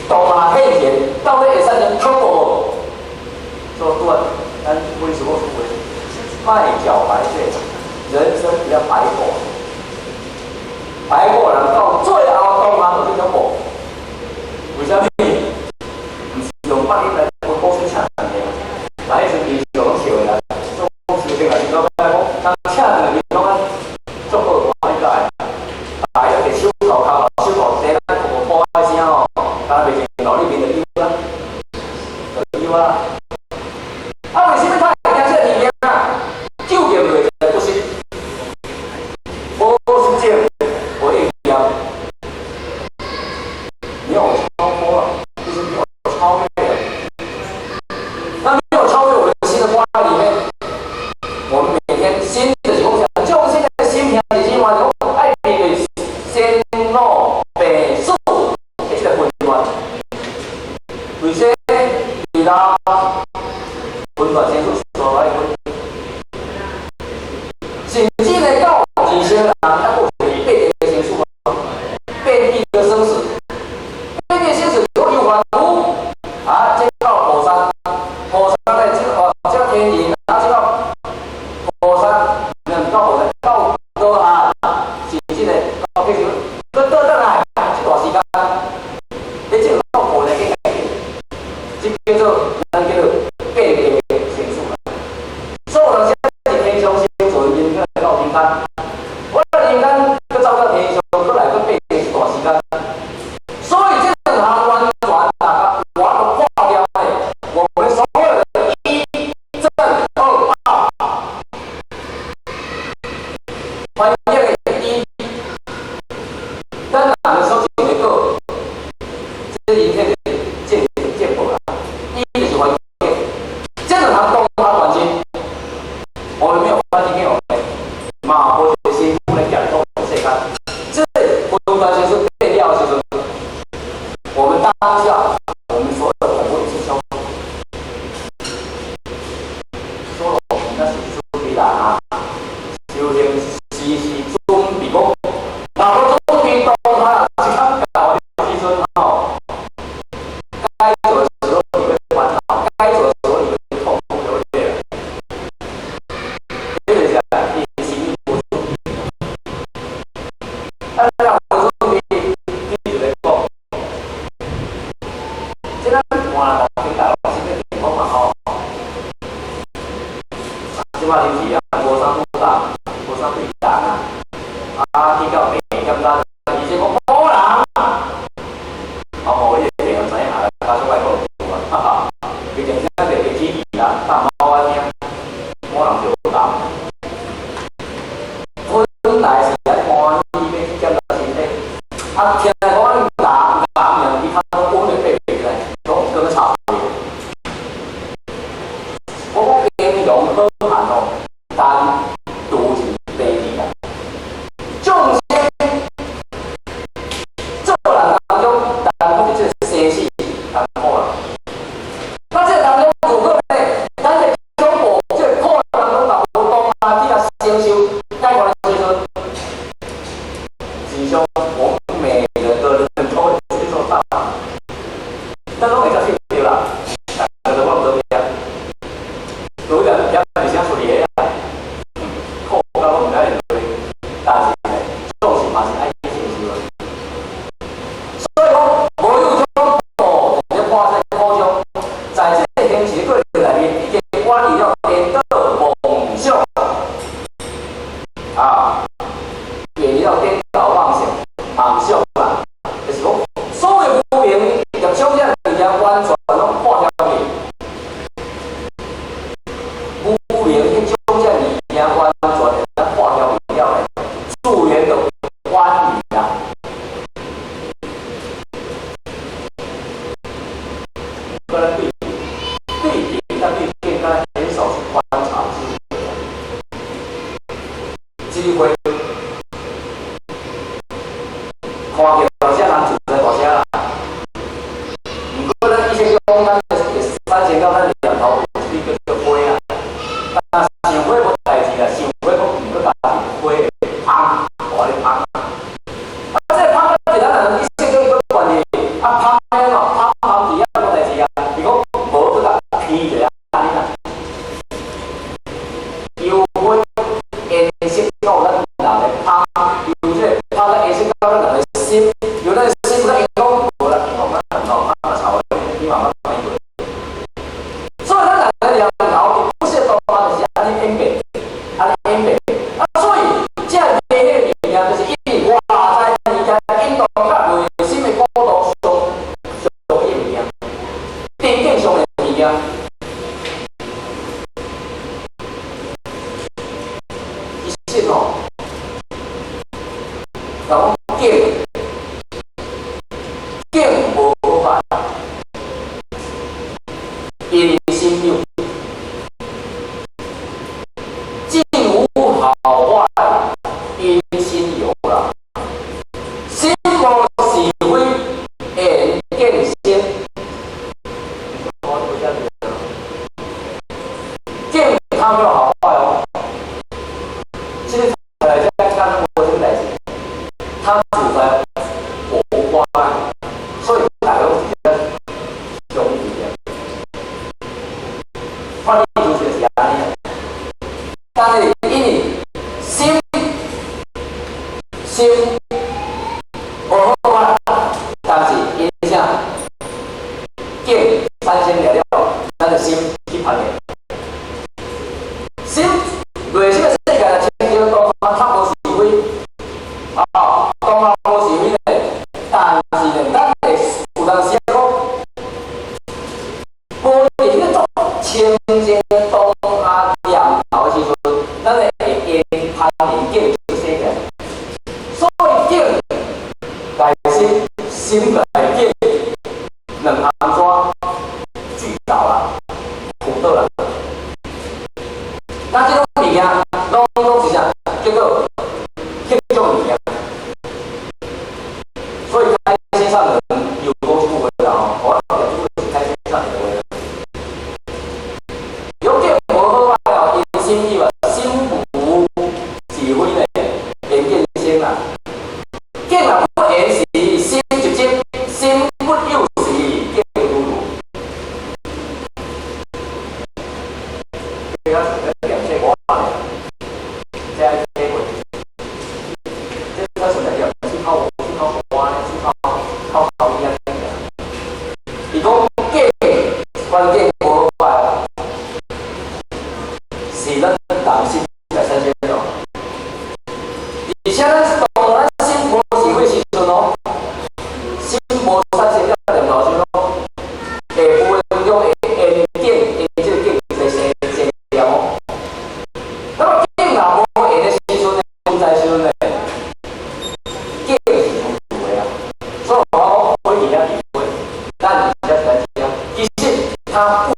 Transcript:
當下現前，到底會產生恐怖無？所以拄仔咱每次我說話，莫繳白費，人生不要白過，白過人到最後當下就是恐怖。為啥物？毋是用百億來講出請人的，來彼陣平常攏笑的啦，總修行來是講講，人請人的攏按足好看你知？大約摕手銬銬手銬提咱噗噗的聲吼，敢若袂見腦裡面就有啊，就有啊。啊，為啥物他會驚這個物件啊？究竟袂不是，無實證，無應驗，沒有超脫啊，就是沒有超越。那沒有超越我們心的掛裡面，我們每天心的情況下，眾生的心平是心話，講愛面對生老病死的這個混亂，為啥？伊拉混亂生死所來分，甚至呢到二十人，還過是變異的生死啊，變異的生死，變異生死就有凡夫啊，這到菩薩，菩薩呢，這哦，這天人啊，這到菩薩，到菩薩到高啊，甚至呢到變成，閣倒轉來，這段時間，你這個到菩薩境界，這叫做咱叫做變異的生死啦。所以有當時是天上生存，人來到人間，我來人間，閣走到天上，閣來閣變一段時間。所以這兩項完全啊，完全破掉的，我們所有的一正二報，翻譯的一，咱人所證的果，這是人天的正正報啦。一就是環境，這兩項當下環境，我們沒有環境給我們，嘛無一個師傅來夾講世間，這混亂生死變了的時陣，我們當下，我們所有的恐怖也是消失。所以我們那是準備啦啊，修行時時準備講，若無準備當下一坎到的時陣吼，該做的時候你會煩惱，該做的時候你會痛哭流涕。這個是啥？你心無準備。啊，咱若無準備，你就來講，這咱看來聽大老師咧講嘛吼。這擺天氣啊，無啥對答，無啥對答啊。啊，去到病檢查，醫生講無人，啊無伊個病人知影啊，家屬愛講有啊，哈哈，伊定聲就會起疑啦，大貓仔聲，無人就答。本來是愛歡喜欲去檢查身體，啊，聽來講癌癌爾，伊較穩會爬起來，攏閣較差別。我講形容好漢哦，單獨是第二啦。眾生做人當中，單講這個生死艱苦啦。那這個當中，如果呢，咱的恐怖，這個苦當中，若無當下去來承受解決的時陣，實際上我們每個人都會接受到，咱攏會接受到啦。但是我毋知影，有人也是啥處理的啊？苦到攏毋知會對，但是呢，總是嘛是愛去承受的。所以講，無有種苦，就破這個苦相，在這個行持過程內面，已經遠離了顛倒妄想，啊，遠離了顛倒妄想、妄想啦，就是講所有無明業障這物件完全攏破掉去。無明彼種這物件完全會當破掉去了的，自然就遠離啦。過來對對比，甲對見，敢很少去觀察智慧。智慧看起來這人自在大聲啦，毋過咱一切中咱三千到咱念頭有一個叫做火啊，但想火無代誌啦，想火閣毋閣加火芳，我咧芳。啊，這個芳是咱人一切中有關係，啊芳的喏，芳壞因心有啦，心無是非緣見生。我讀下見他沒有好壞哦。這個來在幹過這個代誌，他處在佛光，所以大家攏是相似的。法理就是按呢，但是因為心心無好壞，但是因啥見產生了了，咱的心去攀緣，心內心的世界若清淨，當下較無是非，啊，當下無是非呢，但是呢，咱會有當時講，無佇彼個清淨當下念頭的時陣，咱會會攀緣見出世界，所以見界心，心界見，兩項怎俱著啦，苦倒啦。那這種物件，攏攏是啥？叫做天種物件。所以開心上人有講這句話啦吼，我這句話是開心上人的話。有見無好壞哦，因心有啊，心無是非呢，緣見生啦。見若不緣時，心就靜；心不有時，見如如。這個是咧驗這我咧，這愛體會。這個是咧驗喙口乾咧，喙口口口耳安呢。伊講見環境無好壞，是咱當心來產生的哦。而且咱當咱心無是非時陣哦，心無產生了念頭時陣哦，下部分中會緣見緣這個境來生生念哦。那麼境若無緣的時陣呢，存在時陣呢，境是無的啊。所以我講回去遐體會，咱而家來講，其實它不